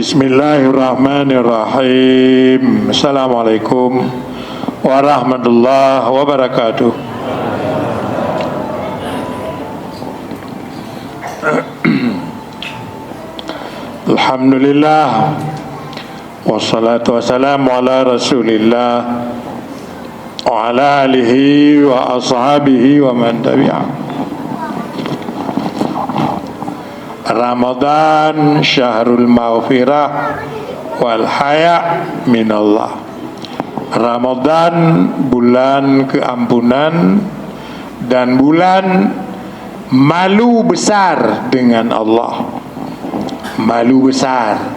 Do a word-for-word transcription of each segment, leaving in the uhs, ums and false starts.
Bismillahirrahmanirrahim. Assalamualaikum warahmatullahi wabarakatuh. Alhamdulillah. Wassalatu wassalamu ala Rasulillah wa ala alihi wa ashabihi wa man tabi'ah. Ramadan syahrul maghfirah wal haya minallah. Ramadan bulan keampunan dan bulan malu besar dengan Allah. Malu besar.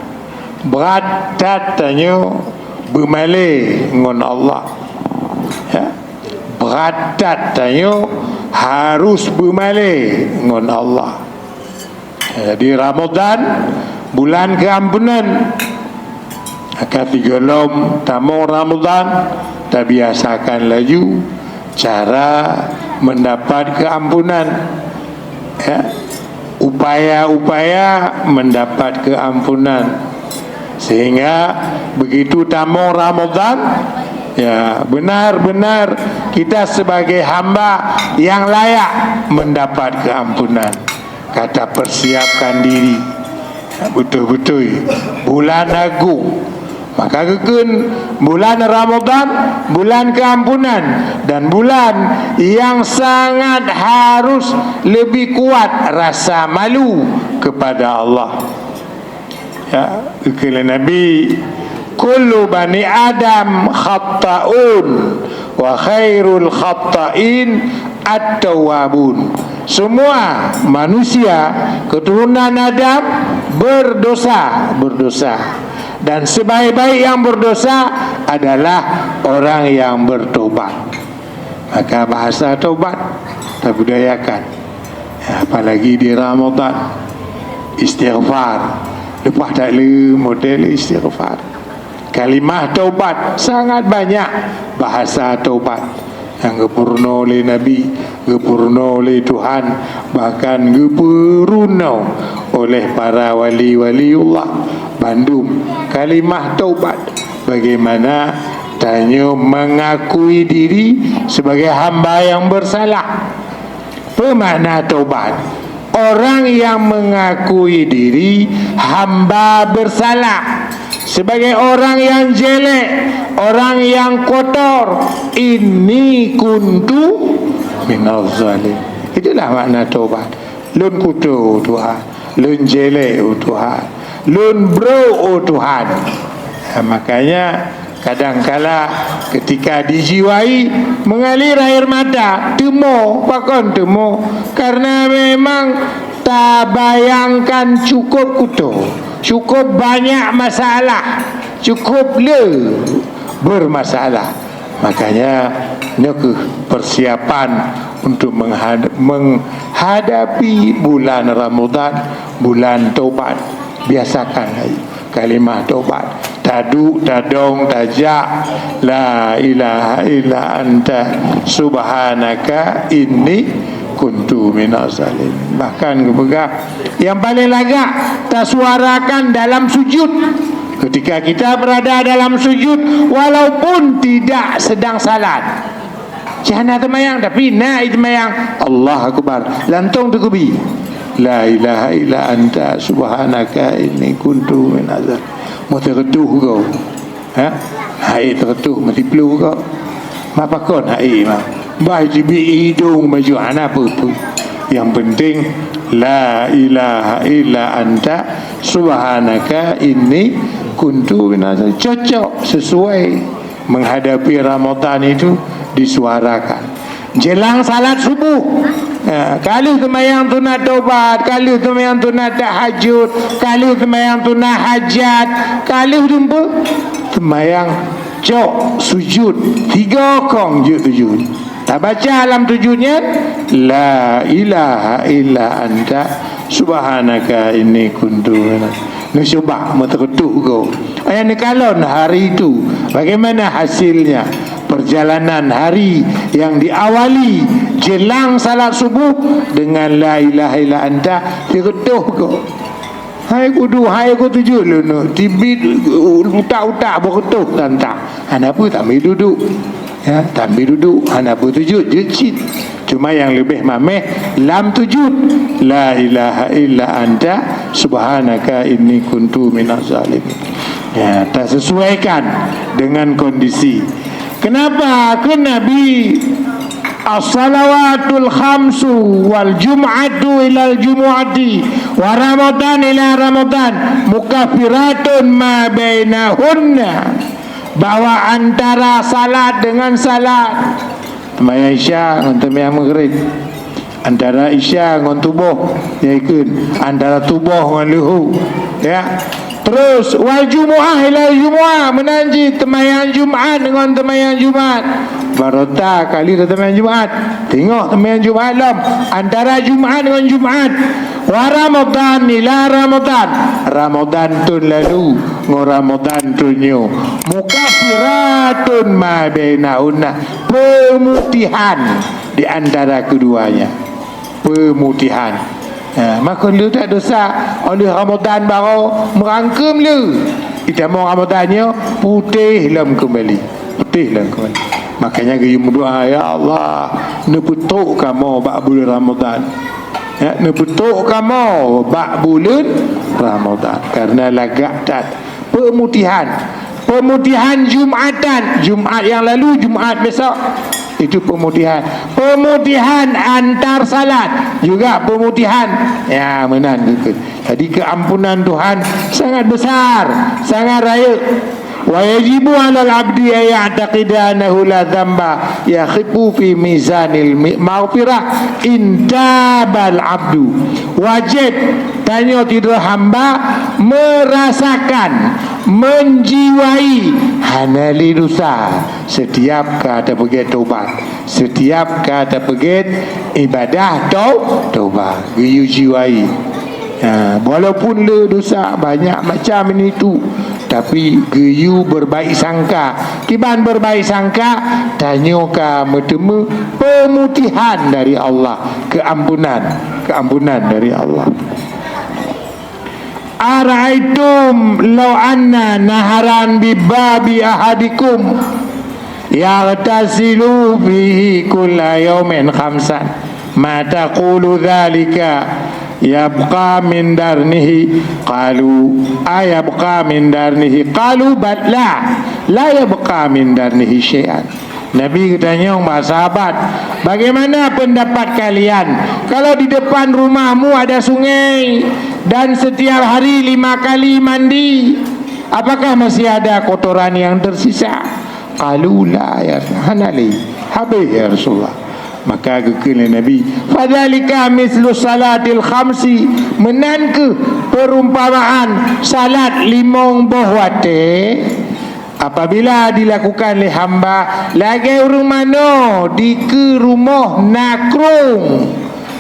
Brat that tanyoe beumalée ngon Allah. Ya. Brat that tanyoe harus beumalée ngon Allah. Jadi Ramadan bulan keampunan. Maka sigohlom tamong Ramadan, tabiasakan laju cara mendapat keampunan. Ya. Upaya-upaya mendapat keampunan. Sehingga begitu tamong Ramadan, ya, benar-benar kita sebagai hamba yang layak mendapat keampunan. Ka tapersiapkan diri beutôi-beutôi. Bulan agung. Maka geukheun bulan Ramadan, bulan keampunan dan bulan yang sangat harus lebih kuat rasa malu kepada Allah. Ya, geukheun lé Nabi, "Kullu bani Adam khatta'un, wa khairul khatta'in at-tawwabun." Semua manusia keturunan Adam berdosa, berdosa. Dan sebaik-baik yang berdosa adalah orang yang bertobat. Maka bahasa tobat tabudayakan. Ya, apalagi di Ramadan. Istighfar. Leupah that le model istighfar. Kalimah tobat sangat banyak bahasa tobat nyang geupeurunoe lé Nabi, geupeurunoe lé Tuhan, bahkan geupeurunoe oleh para wali-waliullah bandum. Kalimah tobat. Bagaimana tanyoe mengakui diri sebagai hamba yang bersalah. Peue makna tobat? Orang yang mengakui diri hamba bersalah, sebagai orang yang jelek, orang yang kotor. "Inni kuntu minaz zalim." Itulah makna tobat. Lôn kuto Tuhan, lôn jelek u Tuhan, lôn brok u Tuhan. Ha, makanya kadangkala ketika dijiwai mengalir air mata, teumo, pakon teumo? Karena memang tabayangkan cukup kuto, cukup banyak masalah, cukup le bermasalah. Makanya nyoe keuh persiapan untuk menghad-, menghadapi bulan Ramadan, bulan tobat. Biasakan hai kalimah tobat. Taduek, tadong, tajak, "La ilaha illa anta subhanaka inni kuntu minaz zalimin." Bahkan geupeugah, yang paling lagak tasuarakan dalam sujud. Ketika kita berada dalam sujud, walaupun tidak sedang salat. Cah na teumayang, tapi na i teumayang, Allahu Akbar. Lantong teukubi. "La ilaha illa anta subhanaka inni kuntu minaz zalimin." Meuteureutuh goe. Ha? Hai teureutuh meutiplu goe. Ma pakon hai ma. Bah jibi idong baju hana peue-peue. Yang penting, "La ilaha illa anta subhanaka inni kuntu minaz zalimin." Cocok, sesuai. Menghadapi Ramadan itu disuarakan. Jelang salat subuh, ya, ka lheueh seumayang sunat tobat, ka lheueh seumayang sunat tahajud, ka lheueh seumayang sunat hajat, ka lheueh dumpeue seumayang cok sujud, tiga kong jeuet sujud. Tabaca lam sujud nyan, "La ilaha illa anta subhanaka inni kuntu minaz." Neucuba meuteureutuh goe. Ayah neukalon hari itu, bagaimana hasilnya perjalanan hari yang diawali jelang salat subuh dengan la ilaha illa anta, teureutuh goe. Hai kuduek, hai kuteujeuet leuneuk, teubiet utak-utak beureutôh tantang. Hana peue, tambi duduek. Ya, tambi duduek, hana peue teujeuet, jeuet cit. Cuma nyang leubeh mameh lam teujeuet, "La ilaha illa anta subhanaka inni kuntu minaz zalimin." Ya, tasesuaikan dengan kondisi. Kenapa? Kheun Nabi, "As-salawatul khamsu wal jum'atu ilal jumu'ati wa Ramadan ila Ramadan mukaffiratun ma bainahunna," bahwa antara salat dengan salat, teumayang Isya ngon teumayang Maghrib, antara Isya ngon tuboh, nyan kheun antara tuboh ngon leuhô, ya. Terus, wal jumu'ah ilal jumu'ah, meunan cit teumayang Jumat ngon teumayang Jumat. Barô ta kali dah teumayang Jumat. Teungoh teumayang Jumat lom, antara Jumat ngon Jumat. Wa Ramadan ila Ramadan, Ramadan thon lalu ngon Ramadan thon nyoe. Mukaffiratun ma bainahunna, peumutihan di antara keduanya. Peumutihan. Ha, maka lheueh that desya, óh lheueh Ramadan barô meurangkeum lé. Itamong Ramadan nyoe putéh lom keumbali. Putéh lom keumbali. Makanya geuyue meudoa, "Ya Allah, neupeutrok kamoe bak buleuen Ramadan." Ya, neupeutrok kamoe bak buleuen Ramadan. Karena lagak that. Peumutihan. Peumutihan Jumatan, Jumat nyang lalu, Jumat besok. Itu peumutihan. Peumutihan antar salat juga peumutihan. Ya, meunan keuh. Jadi, keuampunan Tuhan sangat besar, sangat rayeuk. "Wa yajibu 'alal 'abdi an ya'taqida annahu la dzanba yakhiffu fi mizanil mi-, maghfirah in tabal 'abdu." Wajéb tanyoe sidroe hamba meurasakan, menjiwai hana lé desya setiap ka tapeugét tobat, setiap ka tapeugét ibadah tau-, tobat, geuyue jiwai. Ha, walaupun le desya banyak macam ini tu, tapi geuyue berbaik sangka. Kiban berbaik sangka, tanyoe ka meuteumé peumutihan dari Allah, keuampunan, keuampunan dari Allah. "Ara'aitum law anna naharan bi babi ahadikum yaghtasilu fihi kulla yaumin khamsan, ma taqulu dzalika yabqa min darnihi?" Qalu, "Ayabqa min darnihi?" Qalu, "Bal la, la yabqa min darnihi syai'an." Nabi geutanyong bak sahabat, "Bagaimana pendapat kalian kalau di depan rumahmu ada sungai dan setiap hari lima kali mandi? Apakah masih ada kotoran yang tersisa?" Qalu, "La, ya, hana lé, habéh, ya Rasulullah." Maka geukheun lé Nabi, "Fadzalika mislu salatil khamsi." Meunan keuh perumpamaan salat limong boh watée. Apabila dilakukan lé hamba lagée ureuëng manoe dikeue rumoh na krueng,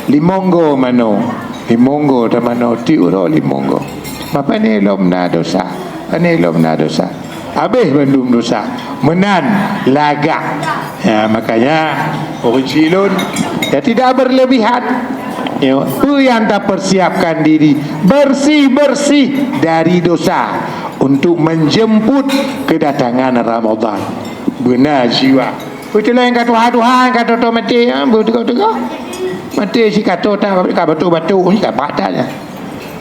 limong goe manoe, limong goe tamanoe, tiep uroe limong goe. Maka pane lom na desya, pane lom na desya. Habéh bandum desya. Meunan lagak. Ya, makanya ureuëng cilon, ya, tidak berlebihan. Ya, peue nyang tapersiapkan diri bersih-bersih dari desya untuk menjemput kedatangan Ramadan. Beuna jiwa. Beutôi nyang ka tuha-tuha, ka toto maté, ha, beutôi-tôi. Maté si ka tota, ka batuk-batuk, si ka batal.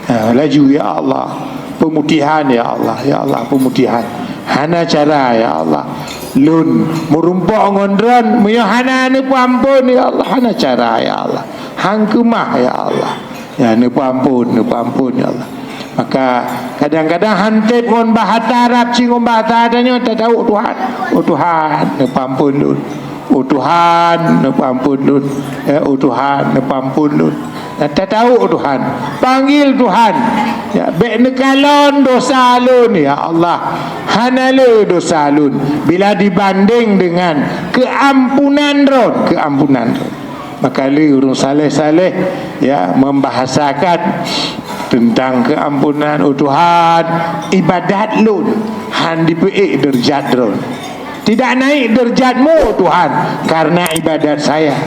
Ha, laju, "Ya Allah, peumutihan, ya Allah, ya Allah, peumutihan. Hana cara, ya Allah. Lôn meurumpok ngon Droen, meunyoe hana neupeuamphon, ya Allah, hana cara, ya Allah. Han keumah, ya Allah. Ya, neupeuamphon, neupeuamphon, ya Allah." Maka kadang-kadang han teb ngon bahasa Arab, si ngon bahasa tanyoe tatawök Tuhan. "Oh Tuhan, neupeuamphon lôn. Oh Tuhan, neupeuamphon lôn. Ya, oh Tuhan, neupeuamphon lôn." Dan tatawök Tuhan, panggil Tuhan. Ya, bék neukalon desya lôn, ya Allah. Hana le desya lôn bila dibandeng dengan keuampunan Droen, keuampunan Droen. Maka le ureuëng saleh-saleh, ya, membahasakan tentang keuampunan, "Oh Tuhan, ibadat lôn han dipeuék deurjat Droen. Tidak naik derajatmu, oh Tuhan, karena ibadat saya."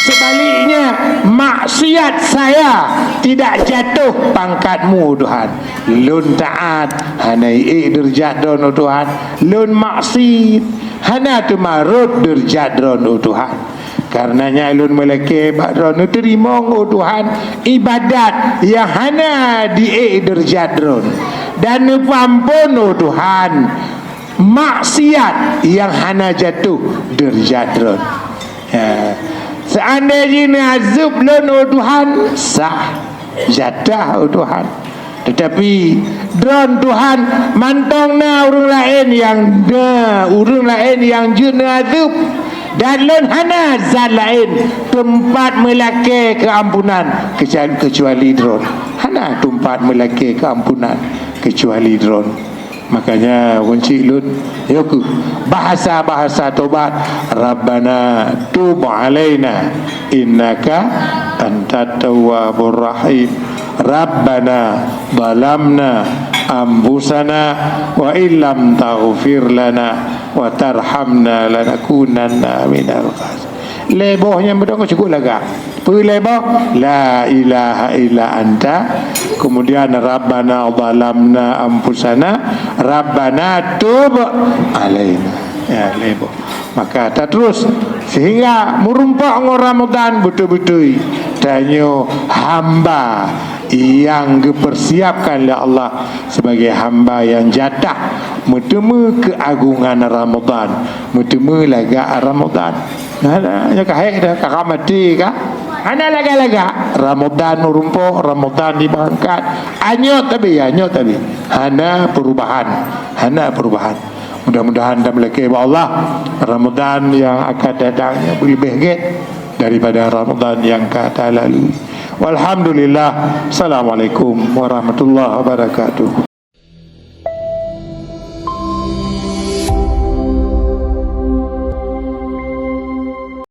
Sebaliknya, maksiat saya tidak jatuh pangkatmu, oh Tuhan. Lôn taat, hana iék deurajat droen, oh Tuhan. Lôn maksiat, hana teuma rhot deurajat droen, oh Tuhan. Karenanya lôn meulakée bak droen, neuteurimong, oh Tuhan, ibadat nyang hana diék deurajat droen, dan neupeuamphon, oh Tuhan, maksiat nyang hana jatuh deurajat droen. Ya. Seandai jih neuazeueb lôn, oh Tuhan, sah, jatah, oh Tuhan. Teutapi droen, Tuhan, mantong na ureuëng laén nyang na, ureuëng laén nyang jeuet neuazeueb, dan lôn hana zat laén teumpat meulakée keuampunan keuca-, keucuali droen. Hana teumpat meulakée keuampunan keucuali droen. Makanya, kunci lôn, yaitu bahasa-bahasa tobat, "Rabbana tub alaina innaka antat tawwabur rahim. Rabbana zalamna anfusana wa illam taghfir lana wa tarhamna lanakunanna minal khasirin." Lhée boh nyan beudong cukup lagak. Peue lhée boh? La ilaha illa anta. Kemudian, Rabbana zalamna anfusana, Rabbana tub alaina. Ya, lhée boh. Maka taterus sehingga meurumpok ngon Ramadan beutôi-beutôi tanyoe hamba nyang geupersiapkan lé Allah sebagai hamba nyang jatah meuteumé keuagungan Ramadan, meuteumé lagak Ramadan. Hana, nyoe ka hék dah, ka, ka maté ka. Hana lagak-lagak. Ramadan meurumpok, Ramadan diberangkat. Anyot tapi, anyot tapi. Hana perubahan. Hana perubahan. Mudah-mudahan dan meulakée bak Allah, Ramadan nyang akan datang nyan leubeh gét daripada Ramadan nyang ka talalui. Walhamdulillah. Assalamualaikum warahmatullahi wabarakatuh.